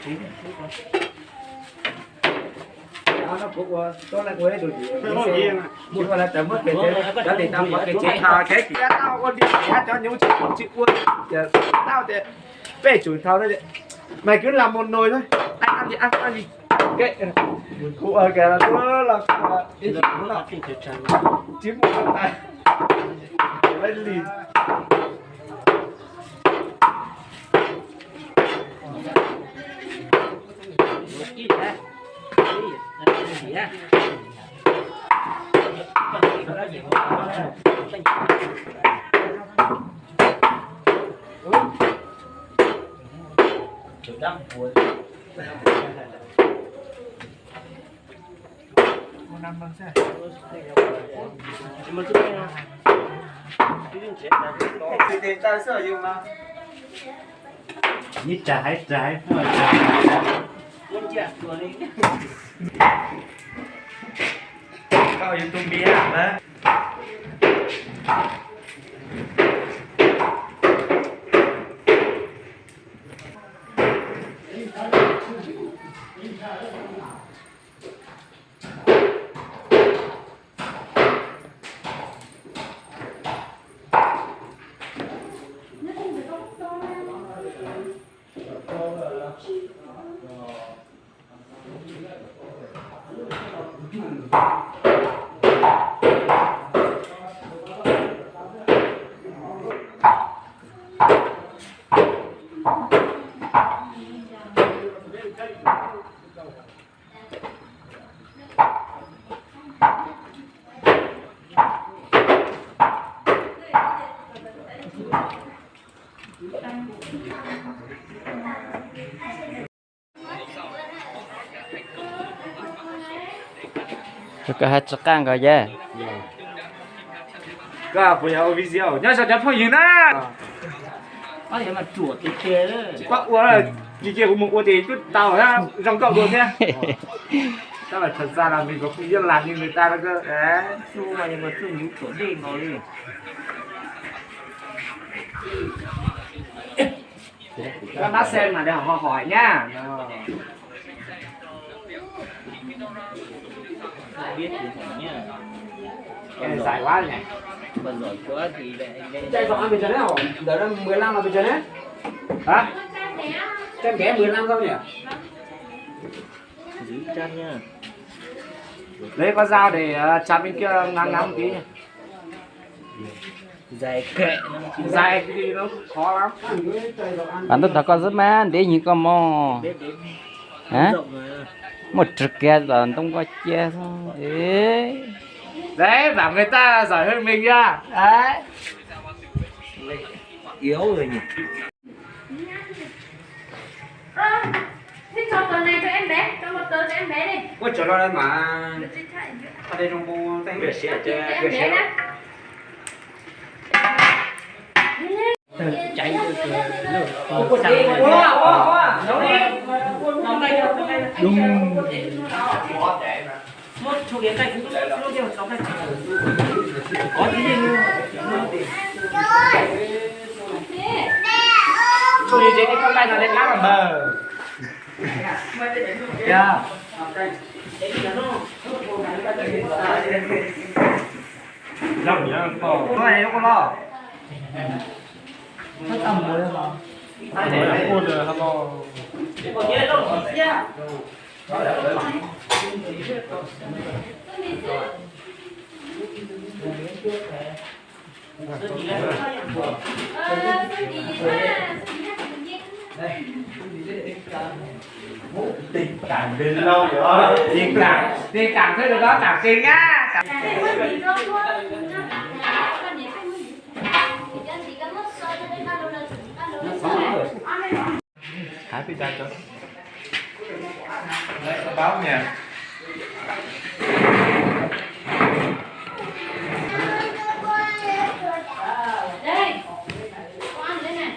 Peb tsum thaum no, mày cứ làm một nồi thôi. Anh ăn thì ăn, ăn thì kệ. Kuv ua kệ là tôi lo. Chín một con tay. Lấy lì. Ib tsam hais tsam hais muaj tsam. Koj yuav tus npias na. Koj hais tsis qab nkaus yas. Koj puas yog ua video nyob zoo cov phooj ywg na? Tsis pab ua, cia cia kuv mus ua ces twb tau thiab, zoo nkauj dua thiab. Các bạn thật ra là mình cũng không biết làm như người ta đâu cơ. Đấy. Các bác xem mà để họ hỏi nhá. Cái này dài quá nhỉ. Chạy giọng ăn về Trần đấy hả? Đợt đó mười lăm là về Trần đấy. Hả? Trăm bé mười lăm không nhỉ? Lấy con dao để, ờ, chặt bên kia ngắn ngắn một tí nhỉ. Dài cái gì nó khó lắm. Bạn tôi thật con rất má để nhìn con mò. Hả? Một trực kia là tông qua chia thôi. Ê. Đấy, bảo người ta giỏi hơn mình nha. Đấy. Yếu rồi nhỉ? Ơ, thế cho tờ này cho em bé, cho một tờ cho em bé đi. Ua, cov no mas tha dej zoo pu teej. Cho em bé nhá. Đúng. Txuj li ces ib pob nqaij no de qab los ntawd. Yog. Los. Tình cảm đến lâu rồi. Tình cảm, tình cảm thôi được đó, cảm tình nhá. Cảm Thái bị tai cho. Đấy, có báo nhỉ? Đây, con ăn đây này.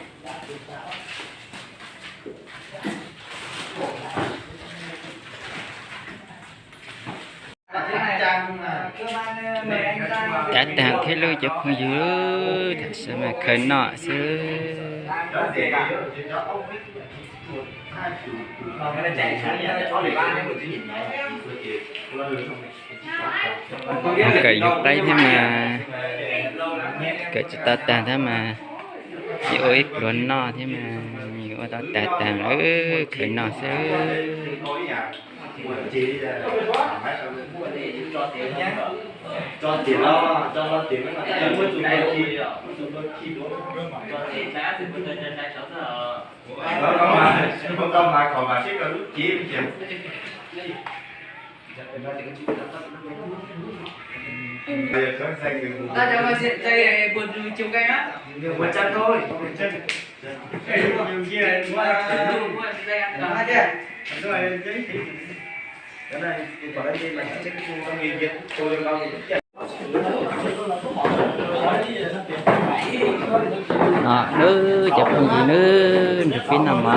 Tab tag thiab lub cov phooj ywg, tam sim mas khaws noj xwb. Kawm yus qaib thiab mas, kawm tsis tau tag thiab mas, yuav ua ib pluag noj thiab mas, yuav ua tau tag tag lawm khaws noj xwb. No, nws cov phooj ywg nws nrog peb noj mov nws.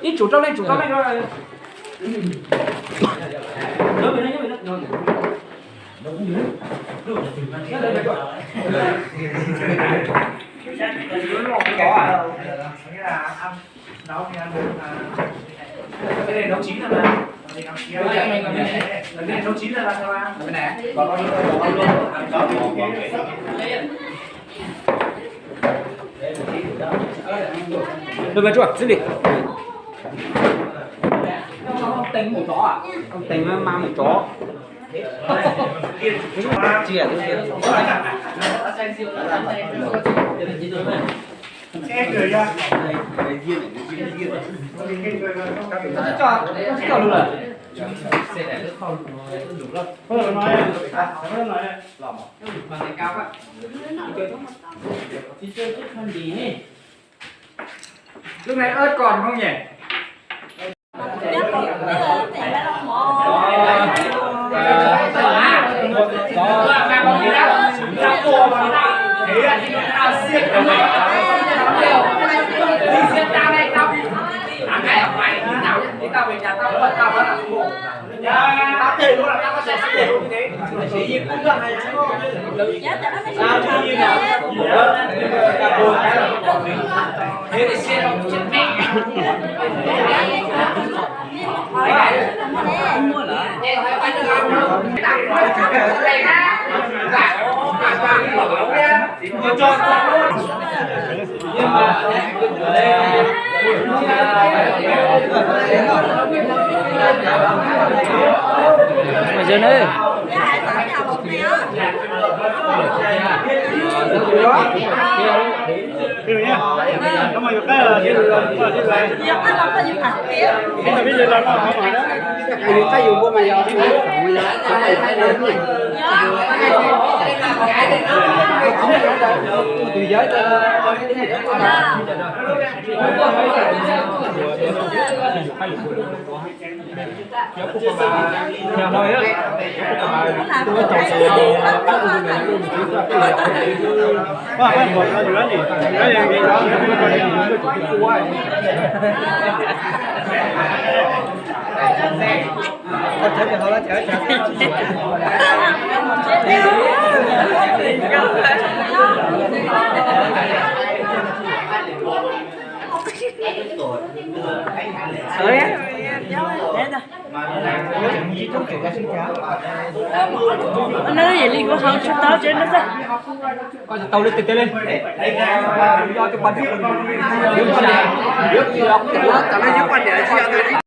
Ib tsum rau leej, tsum rau leej. Lub maj tsuag xwb li. Teem mas mas mus tsov. Lub này ớt còn không nhỉ? Ua zoo na. Nws yam li kuv hauv tsis tau tsev no xwb. Koj tsis tau li tes tes li. Yog tus poj niam.